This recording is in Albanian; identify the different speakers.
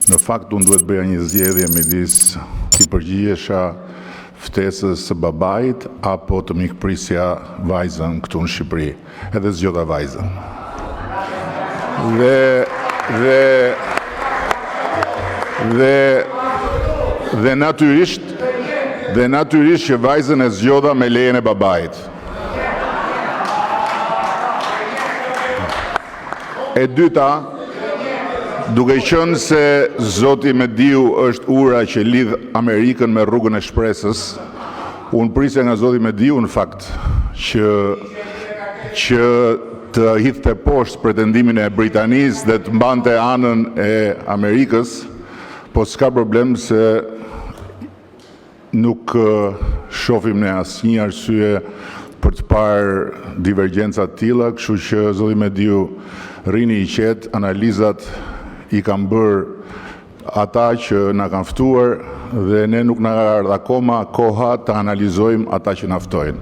Speaker 1: Në fakt, unë duhet të bëja një zgjedhje midis t'i përgjigjesha ftesës së babait apo të mikprisja vajzën këtu në Shqipëri, dhe zgjodha vajzën. Dhe natyrisht, dhe natyrisht që vajzën e zgjodha me lejen e babait. E dyta, duke qenë se zoti Mediu është ura që lidh Amerikën me rrugën e shpresës, unë prisja nga zoti Mediu, në fakt, që të hidhte poshtë pretendimin e Britanisë dhe të mbante anën e Amerikës, por nuk ka problem, se nuk shohim ne asnjë arsye për të parë divergjenca të tilla. Kështu që, zoti Mediu, rrini i qetë, analizat i kanë bërë ata që na kanë ftuar dhe ne nuk na ka ardhur akoma koha të analizojmë ata që na ftojnë.